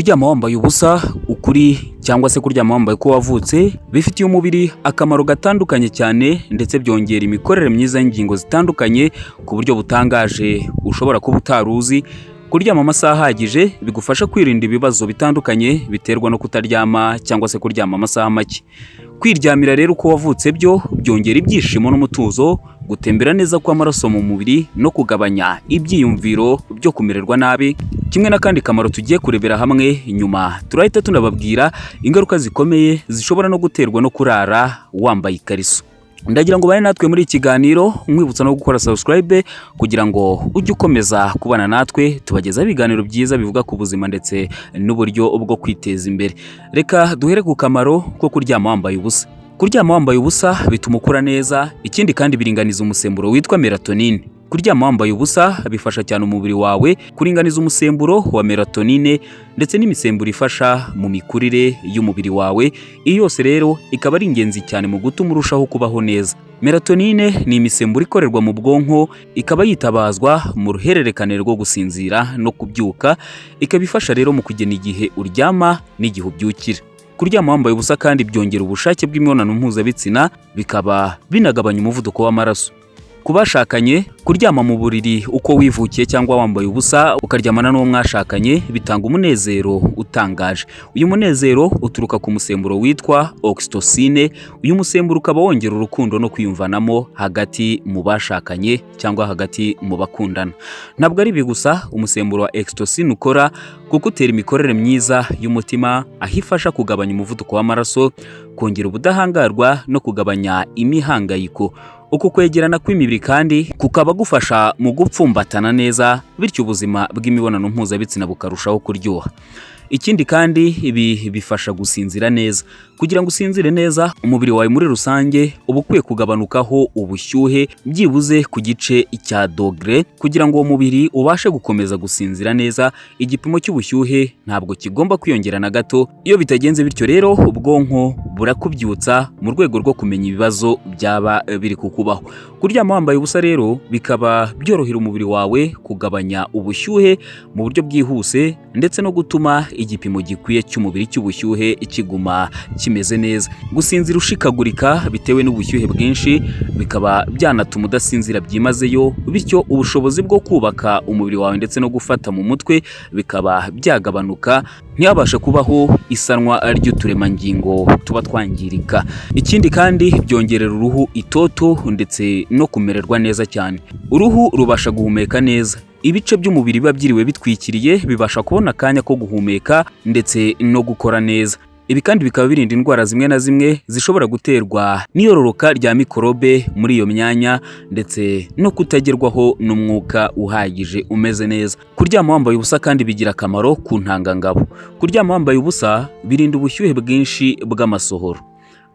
Kuryama wambaye ubusa ukuri cyangwa se kuryama wambaye uko wavutse bifitiye umubiri akamaro gatandukanye cyane, ndetse byongera imikorere myiza y'ingingo zitandukanye ku buryo butangaje ushobora kuba utari uzi. Kuryama amasaha ahagije bigufasha kwirinda ibibazo bitandukanye biterwa no kutaryama cyangwa se kuryama amasaha make. Kwiryamira rero uko wavutse byo byongera ibyishimo n'umutuzo, gutembera neza kw'amaraso mu mubiri no kugabanya ibyiyumviro byo kumererwa nabi, kimwe n'akandi kamaro tugiye kurebera hamwe nyuma. Turahita tunababwira ingaruka zikomeye zishobora no guterwa no kurara wambaye ikariso. Ndagira ngo bane natwe muri iki kiganiro, nkwibutsa no gukora subscribe kugira ngo ujye ukomeza kubana natwe tubagezaho ibiganiro byiza bivuga ku buzima ndetse n'uburyo bwo kwiteza imbere. Reka duhere ku kamaro ko kuryama wambaye ubusa. Kuryama wambaye ubusa bituma ukura neza, ikindi kandi biringaniza umusemburo witwa melatonine. Kuryama wambaye ubusa bifasha cyane umubiri wawe kuringaniza umusemburo wa melatonine ndetse n'imisemburo ifasha mu mikurire y'umubiri wawe. Iyi yose rero ikaba ari ingenzi cyane mu gutuma urushaho kubaho neza. Melatonine ni imisemburo ikorerwa mu bwonko, ikaba yitabazwa mu ruhererekane rwo gusinzira no kubyuka, ikaba ifasha rero mu kugena igihe uryama n'igihe ubyukira. Kuryama wambaye ubusa kandi byongera ubushake bw'imibonano mpuzabitsina, bikaba binagabanya umuvuduko w'amaraso. Ku bashakanye, kuryama mu buriri uko wivukiye cyangwa wambaye ubusa ukaryamana n'uwo mwashakanye bitanga umunezero utangaje. Uyu munezero uturuka ku musemburo witwa oxytocine. Uyu musemburo ukaba wongera urukundo no kwiyumvanamo hagati mu bashakanye cyangwa hagati mu bakundana. Ntabwo ari ibi gusa umusemburo wa oxytocine ukora, kuko utera imikorere myiza y'umutima, aho ifasha kugabanya umuvuduko w'amaraso, kongera ubudahangarwa no kugabanya imihangayiko. Uku kwegerana kw'imibiri kandi kukaba gufasha mu gupfumbatana neza, bityo ubuzima bw'imibonano mpuzabitsina bukarushaho kuryoha. Ikindi kandi, ibi bifasha gusinzira neza. Kugira ngo usinzire neza, umubiri wawe muri rusange uba ukwiye kugabanukaho ubushyuhe byibuze ku gice cya dogere, kugira ngo uwo mubiri ubashe gukomeza gusinzira neza. Igipimo cy'ubushyuhe ntabwo kigomba kwiyongera na gato. Iyo bitagenze bityo rero, ubwonko burakubyutsa mu rwego rwo kumenya ibibazo byaba biri kukubaho. Kuryama wambaye ubusa rero bikaba byorohera umubiri wawe kugabanya ubushyuhe mu buryo bwihuse, ndetse no gutuma igipimo gikwiye cy'umubiri cy'ubushyuhe kiguma kimeze neza. Gusinzira ushikagurika bitewe n'ubushyuhe bwinshi bikaba byanatuma udasinzira byimazeyo, bityo ubushobozi bwo kubaka umubiri wawe ndetse no gufata mu mutwe bikaba byagabanuka, ntiyabashe kubaho isanwa ry'uturemangingo tuba twangirika. Ikindi kandi, byongerera uruhu itoto ndetse no kumererwa neza cyane. Uruhu rubasha guhumeka neza. Ibice by'umubiri biba byiriwe bitwikiriye bibasha kubona akanya ko guhumeka ndetse no gukora neza. Ibi kandi bikaba birinda indwara zimwe na zimwe zishobora guterwa n'iyororoka rya mikorobe muri iyo myanya ndetse no kutagerwaho n'umwuka uhagije umeze neza. Kuryama wambaye ubusa kandi bigira akamaro ku ntangangabo. Kuryama wambaye ubusa birinda ubushyuhe bwinshi bw'amasohoro.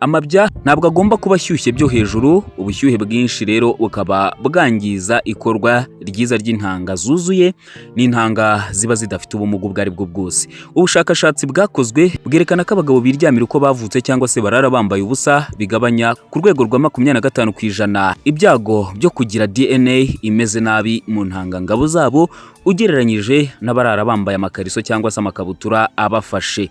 Amabya ntabwo agomba kuba ashyushye byo hejuru. Ubushyuhe bwinshi rero bukaba bwangiza ikorwa ryiza ry'intanga zuzuye n'intanga ziba zidafite ubumuga ubwo ari bwo bwose. Ubushakashatsi bwakozwe bwerekana ko abagabo biryamira uko bavutse cyangwa se barara bambaye ubusa bigabanya ku rwego rwa 25% ibyago byo kugira DNA imeze nabi mu ntangangabo zabo, ugereranyije n'abarara bambaye amakariso cyangwa se amakabutura abafashe.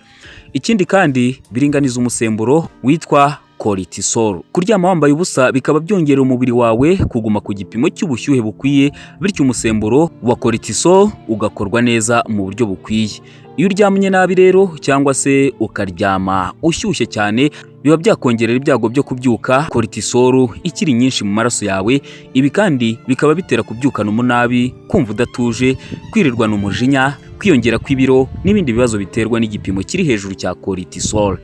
Ikindi kandi, biringaniza umusemburo witwa cortisol. Kuryama wambaye ubusa bikaba byongerera umubiri wawe kuguma ku gipimo cy'ubushyuhe bukwiye, bityo umusemburo wa cortisol ugakorwa neza mu buryo bukwiye. Iyo uryamye nabi rero cyangwa se ukaryama ushyushye cyane, biba byakongerera ibyago byo kubyuka cortisol ikiri nyinshi mu maraso yawe. Ibi kandi bikaba bitera kubyukana umunabi, kumva udatuje, kwirirwana umujinya, kwiyongera kw'ibiro n'ibindi bibazo biterwa n'igipimo kiri hejuru cya cortisol.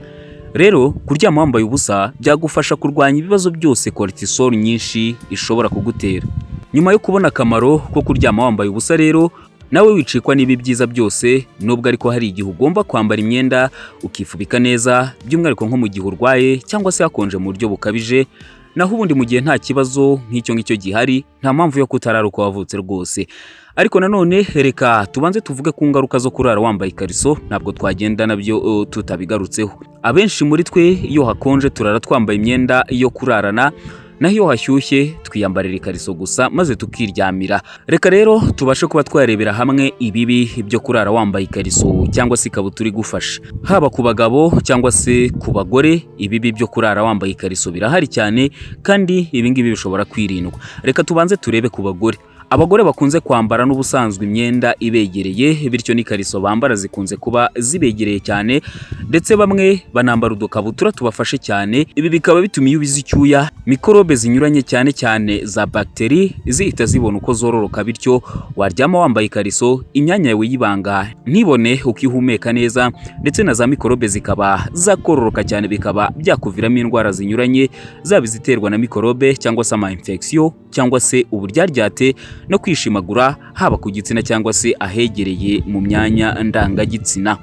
Rero kuryama wambaye ubusa byagufasha kurwanya ibibazo byose cortisol nyinshi ishobora kugutera. Nyuma yo kubona akamaro ko kuryama wambaye ubusa rero, nawe wicikwa n'ibi byiza byose, nubwo ariko hari igihe ugomba kwambara imyenda ukifubika neza, by'umwihariko nko mu gihe urwaye cyangwa se hakonje mu buryo bukabije. Naho ubundi mu gihe nta kibazo nk'icyo ngicyo gihari, nta mpamvu yo kutarara uko wavutse rwose. Ariko nanone reka tubanze tuvuge ku ngaruka zo kurara wambaye ikariso, ntabwo twagenda nabyo tutabigarutseho. Abenshi muri twe iyo hakonje turara twambaye imyenda yo kurarana. Naho iyo hashyushye twiyambarira ikariso gusa maze tukiryamira. Reka rero tubashe kuba twarebera hamwe ibibi byo kurara wambaye ikariso cyangwa se ikabutura igufashe. Haba ku bagabo cyangwa se ku bagore, ibibi byo kurara wambaye ikariso birahari cyane, kandi ibi ngibi bishobora kwirindwa. Reka tubanze turebe ku bagore. Abagore bakunze kwambara n'ubusanzwe imyenda ibegereye, bityo n'ikariso bambara zikunze kuba zibegereye cyane, ndetse bamwe banambara udukabutura tubafashe cyane. Ibi bikaba bituma iyo ubize icyuya, mikorobe zinyuranye cyane cyane za bagiteri zihita zibona uko zororoka, bityo waryama wambaye ikariso imyanya yawe y'ibanga ntibone uko ihumeka neza, ndetse na za mikorobe zikaba zakororoka cyane, bikaba byakuviramo indwara zinyuranye, zaba iziterwa na mikorobe cyangwa se ama infection cyangwa se uburyaryate no kwishimagura, haba ku gitsina cyangwa se ahegereye mu myanya ndangagitsina.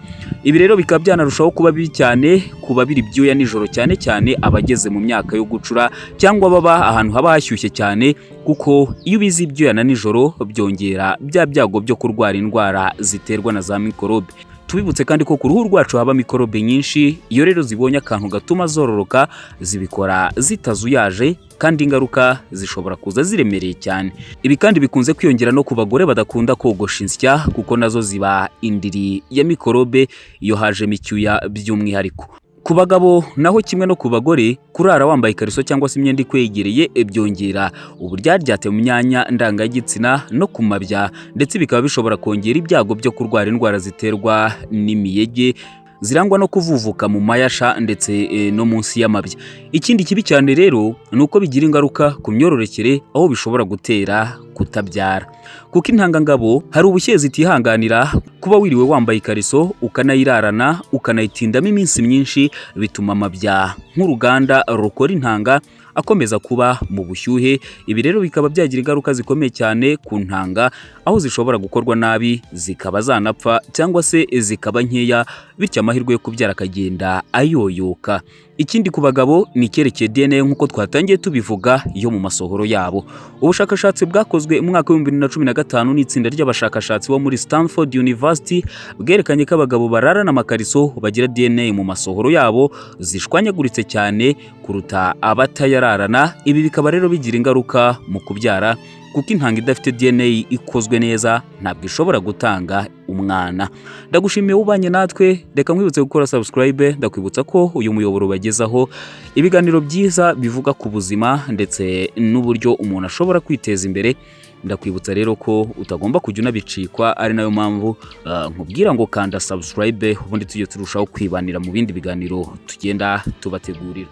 Ibi rero bikaba byanarushaho kuba bibi cyane ku babira ibyuya nijoro, cyane cyane abageze mu myaka yo gucura cyangwa baba ahantu haba hashyushye cyane, kuko iyo ubize ibyuya na nijoro byongera bya byago byo kurwara indwara ziterwa na za mikorobe. Tubibutse kandi ko ku ruhu rwacu haba mikorobe nyinshi, iyo rero zibonye akantu gatuma zororoka zibikora zitazuyaje, kandi ingaruka zishobora kuza ziremereye cyane. Ibi kandi bikunze kwiyongera no ku bagore badakunda kogosha insya, kuko nazo ziba indiri ya mikorobe iyo hajemo icyuya by'umwihariko. Ku bagabo naho kimwe no ku bagore, kurara wambaye ikariso cyangwa se imyenda ikwegereye byongera uburyaryate mu myanya ndangagitsina no ku mabya, ndetse bikaba bishobora kongera ibyago byo kurwara indwara ziterwa n'imiyege zirangwa no kuvuvuka mu mayasha ndetse no munsi y'amabya. Ikindi kibi cyane rero ni uko bigira ingaruka ku myororokere, aho bishobora gutera kutabyara, kuko intangangabo hari ubushyuhe zitihanganira. Kuba wiriwe wambaye ikariso ukanayirarana ukanayitindamo iminsi myinshi bituma amabya nk'uruganda rukora intanga akomeza kuba mu bushyuhe. Ibi rero bikaba byagira ingaruka zikomeye cyane ku ntanga, aho zishobora gukorwa nabi zikaba zanapfa cyangwa se zikaba nkeya, bityo amahirwe yo kubyara akagenda ayoyoka. Ikindi ku bagabo ni icyerekeye DNA, nk'uko twatangiye tubivuga, yo mu masohoro yabo. Ubushakashatsi bwakozwe mu mwaka wa 2015 n'itsinda ry'abashakashatsi bo muri Stanford University bwerekanye ko abagabo bararana amakariso bagira DNA mu masohoro yabo zishwanyaguritse cyane kuruta abatayararana. Ibi bikaba rero bigira ingaruka mu kubyara, kuko intanga idafite DNA ikozwe neza ntabwo ishobora gutanga umwana. Ndagushimiye ubanye natwe, reka nkwibutse gukora subscribe. Ndakwibutsa ko uyu muyoboro bagezaho ibiganiro byiza bivuga ku buzima ndetse n'uburyo umuntu ashobora kwiteza imbere. Ndakwibutsa rero ko utagomba kujya unabicikwa, ari nayo mpamvu nkubwira ngo kanda subscribe, ubundi tujye turushaho kwibanira mu bindi biganiro tugenda tubategurira.